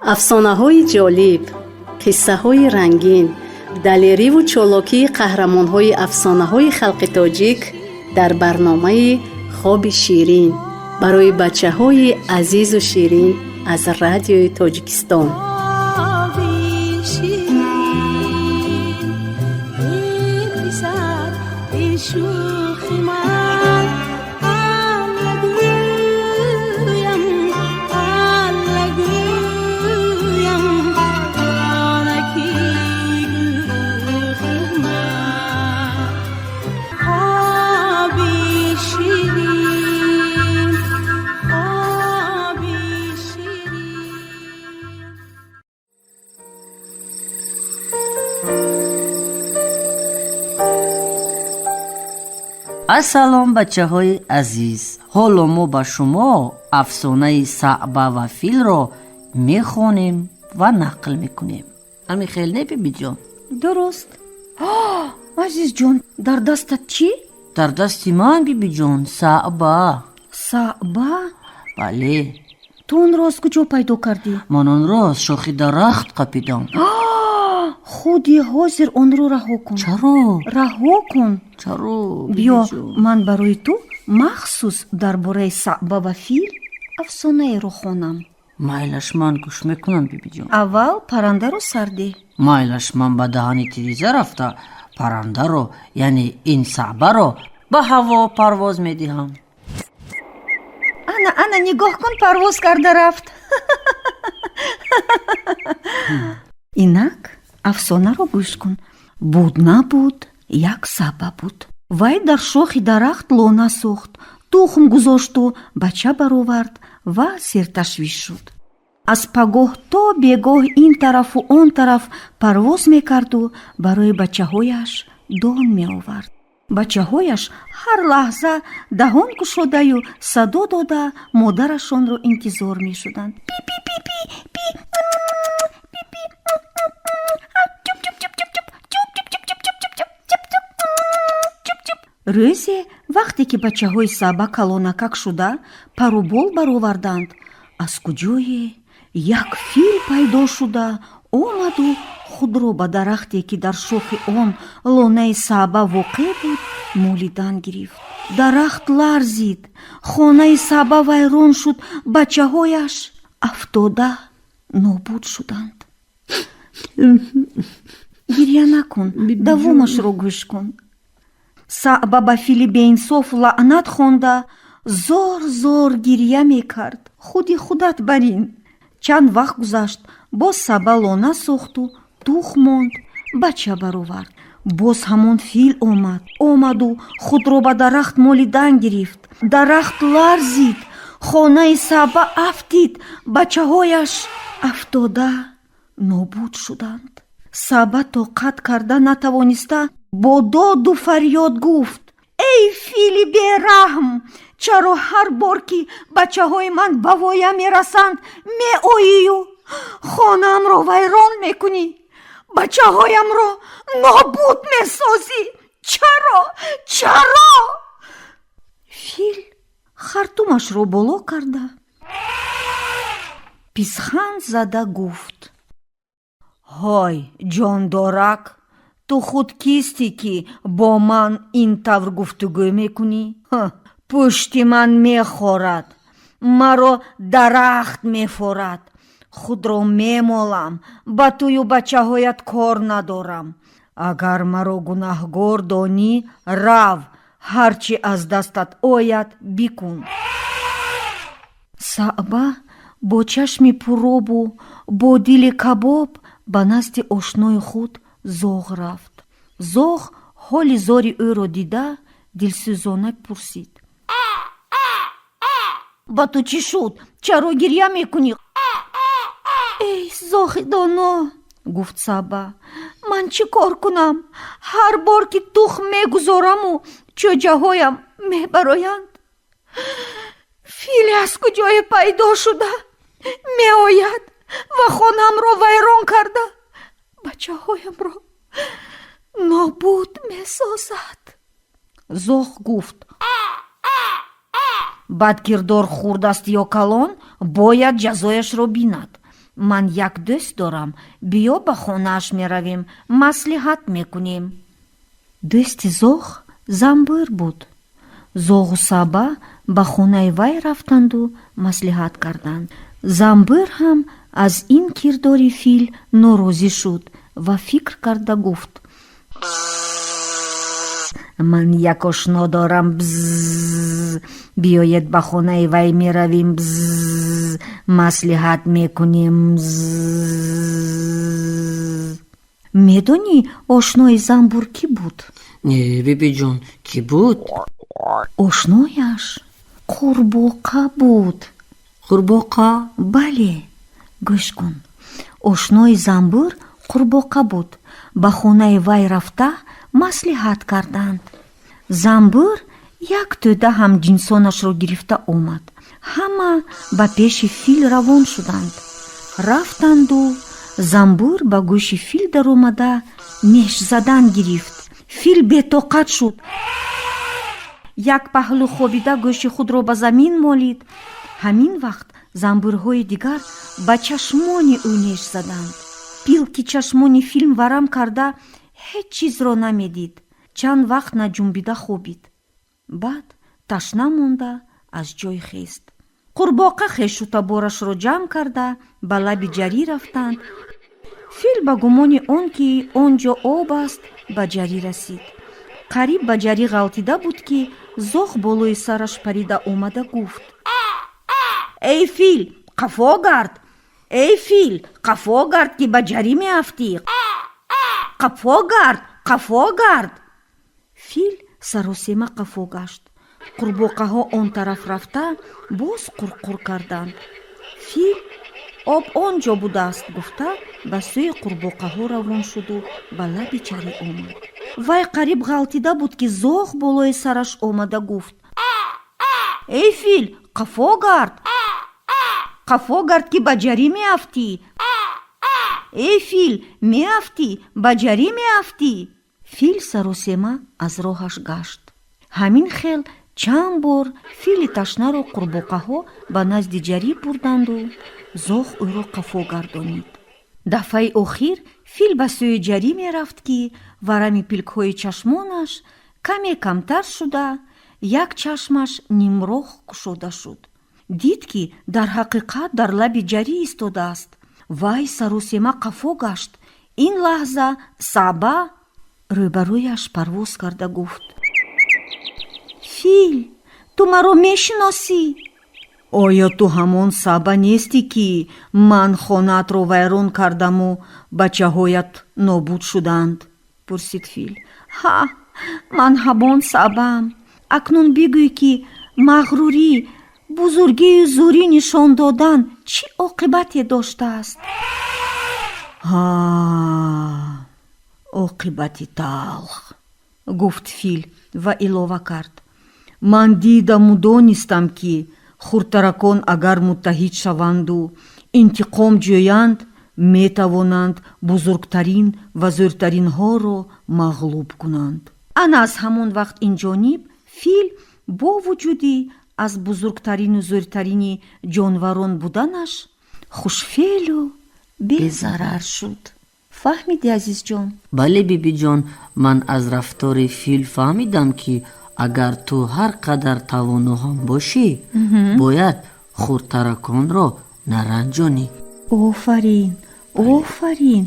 Афсонаҳои ҷолиб, қиссаҳои рангин, далериву чолокии қаҳрамонҳои афсонаҳои халқи тоҷик дар барномаи «Хоби ширин» барои бачаҳои азизу ширин аз Радиои Тоҷикистон. Хоби ширин, эй писар, эй шӯхи ман, Алла гӯям, Алла гӯям, онаки гӯхи ман. Хоби ширин, хоби ширин. Ассалом, бачаҳои азиз! Ҳоло мо ба шумо афсонаи Саъба ва филро мехонем ва нақл мекунем. Ҳамин хел не, бибиҷон? Дуруст. Азизҷон, дар дастат чӣ? Дар дасти ман, бибиҷон, саъба. Саъба? Бале. Ту онро аз куҷо пайдо кардӣ? Ман онро аз шохи дарахт қапидам. Худи ҳозир онро раҳо кун. Чаро? Раҳо кун. Чаро? Биё. Бибиҷон? Ман барои ту махсус дар бораи саъба ва фил афсонаеро хонам. Майлаш, ман гӯш мекунам, бибиҷон. Аввал паррандаро сар деҳ. Майлаш, ман ба даҳани тиреза рафта, паррандаро, яъне ин саъбаро, ба ҳаво парвоз медиҳам. Ана, ана, нигоҳ кун, парвоз карда рафт. Инак афсонаро гӯш кун. Буд, набуд, як саъба буд. Вай дар шохи дарахт лона сохт, тухм гузошту бача баровард ва серташвиш шуд. Аз пагоҳ то бегоҳ ин тарафу он тараф парвоз мекарду барои бачаҳояш дон меовард. Бачаҳояш ҳар лаҳза даҳон кушодаю садо дода модарашонро интизор мешуданд: пи пи пи пи пи пи чуп чуп чуп чуп чуп чуп чуп чуп чуп чуп чуп чуп чуп чуп чуп. Рӯзе, вақте ки бачаҳои саъба калонакак шуда, парубол бароварданд, аз куҷое як фил пайдо шуда омаду худро ба дарахте, ки дар шохи он лонаи саъба воқеъ буд, молидан гирифт. Дарахт ларзид, хонаи саъба вайрон шуд, бачаҳояш афтода нобуд шуданд. Гирья накун, давомашро гӯш кун. Саъба ба фили беинсоф лаънат хонда, зор зор гирья мекард. Худи худат барин. Чанд вақт гузашт, боз саъба лона сохту тухм монд, бача баровард. Боз ҳамон фил омад, омаду худро ба дарахт молидан гирифт. Дарахт ларзид, хонаи саъба афтид, бачаҳояш афтода нобуд шуданд. Саъба тоқат карда натавониста, бо доду фарёд гуфт: «Эй фили бераҳм, чаро ҳар бор ки бачаҳои ман ба воя мерасанд, меоию хонаамро вайрон мекунӣ, бачаҳоямро нобуд месозӣ? Чаро, чаро?» Фил хартумашро боло карда, писханд зада гуфт: «Ҳой, ҷондорак, ту худ кистӣ, ки бо ман ин тавр гуфтугӯ мекунӣ? Пушти ман мехорад, маро дарахт мефорад, худро мемолам, ба тую бачаҳоят кор надорам. Агар маро гунаҳгор донӣ, рав, ҳар чӣ аз дастат ояд, бикун». Саъба бо чашми пуробу бо дили кабоб ба назди ошнои худ зоғ рафт. Зоғ ҳоли зори ӯро дида, дилсӯзона пурсид: «Ба ту чӣ шуд? Чаро гирья мекунӣ?» «Эй зоғи доно, — гуфт Саъба, — ман чӣ кор кунам? Ҳар бор ки тухм мегузораму чӯҷаҳоям мебароянд, филе аз куҷое пайдо шуда меояд ва хонаамро вайрон карда, бачаҳоямро нобуд месозад». Зоғ гуфт: «Бадкирдор хурд аст ё калон, бояд ҷазояшро бинад. Ман як дӯст дорам, биё, ба хонааш меравем, маслиҳат мекунем. Дӯсти зоғ занбӯр буд. Зоғу саъба ба хонаи вай рафтанду маслиҳат карданд. Занбӯр ҳам аз ин кирдори фил норозӣ шуд ва фикр карда гуфт: «Ман як ошно дорам, бзз, биёед, ба хонаи вай меравим, бзз, маслиҳат мекунем, бзз». Медонӣ, ошнои занбур кӣ буд? Не, бибиҷон, кӣ буд? Ошнояш қурбоқа буд. Қурбоқа? Бале, гӯш кун. Ошнои занбӯр қурбоқа буд. Ба хонаи вай рафта маслиҳат карданд. Занбӯр як тӯда ҳамҷинсонашро гирифта омад. Ҳама ба пеши фил равон шуданд. Рафтанду занбӯр ба гӯши фил даромада неш задан гирифт. Фил бетоқат шуд, як паҳлӯ хобида, гӯши худро ба замин молид. Ҳамин вақт занбӯрҳои дигар ба чашмони ӯ неш заданд. Пилки чашмони фил варам карда, ҳеҷ чизро намедид. Чанд вақт наҷунбида хобид. Баъд ташна монда, аз ҷой хест. Қурбоқа хешу таборашро ҷамъ карда, ба лаби ҷарӣ рафтанд. Фил ба гумони он ки он ҷо об аст, ба ҷарӣ расид. Қариб ба ҷарӣ ғалтида буд, ки зоғ болои сараш парида омада гуфт: «Эй фил, қафо гард! Эй фил, қафо гард, ки ба ҷарӣ меафтӣ! Қафо гард, қафо гард!» Фил саросема қафо гашт. Қурбоқаҳо он тараф рафта, боз қурқур карданд. Фил об он ҷо будааст гуфта, ба сӯи қурбоқаҳо равон шуду ба лаби ҷарӣ омад. Вай қариб ғалтида буд, ки зоғ болои сараш омада гуфт: «Эй фил, қафо гард! Қафо гард, ки ба ҷарӣ меафтӣ! Эй фил, меафтӣ, ба ҷарӣ меафтӣ!» Фил саросема аз роҳаш гашт. Ҳамин хел чанд бор фили ташнаро қурбоқаҳо ба назди ҷарӣ бурданду зоғ ӯро қафо гардонид. Дафъаи охир фил ба сӯи ҷарӣ мерафт, ки варами пилкҳои чашмонаш каме камтар шуда, як чашмаш нимроҳ кушода шуд. Дид, ки дар ҳақиқат дар лаби ҷарӣ истодааст. Вай саросема қафо гашт. Ин лаҳза саъба рӯбарӯяш парвоз карда гуфт: «Фил, ту маро мешиносӣ? Оё ту ҳамон саъба нестӣ, ки ман хонаатро вайрон кардаму бачаҳоят нобуд шуданд?» пурсид фил. «Ҳа, ман ҳамон саъбаам. Акнун бигӯй, ки мағрурӣ, бузургию зӯрӣ нишон додан чӣ оқибате доштааст?» «Ҳа, оқибати талх», гуфт фил ва илова кард: «Ман дидаму донистам, ки хурдтаракон агар муттаҳид шаванду интиқом ҷӯянд, метавонанд бузургтарин ва зӯртаринҳоро мағлуб кунанд». Ана аз ҳамон вақт инҷониб фил бо вуҷуди аз бузургтарину зӯртарини ҷонварон буданаш хушфеълу безарар шуд. Фаҳмиди, азизҷон? Бале, бибиҷон. Ман аз рафтори фил фаҳмидам, ки агар ту ҳар қадар тавоно ҳам бошӣ, бояд хурдтараконро наранҷонӣ. Офарин, офарин!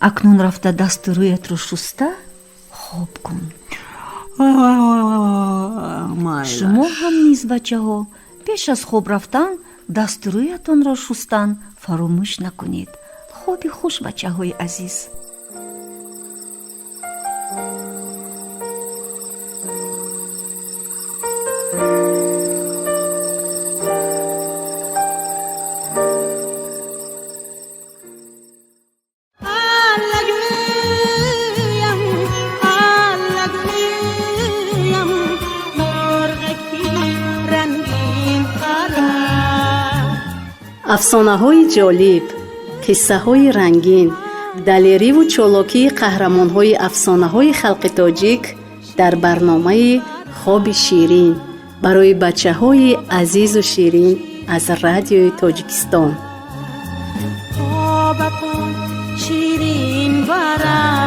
Акнун рафта, дасту рӯятро шуста, хоб кун. Шумо ҳам низ, бачаҳо, пеш аз хоб рафтан дасту рӯятонро шустан фаромӯш накунед. Хоби хуш, бачаҳои азиз. Аллагӯям, аллагӯям, мурғаки рангин парад. Афсонаҳои ҷолиб, қиссаҳои рангин, далериву чолокии қаҳрамонҳои афсонаҳои халқи тоҷик дар барномаи «Хоби ширин» барои бачаҳои азизу ширин аз Радиои Тоҷикистон. Хобатон ширин барад.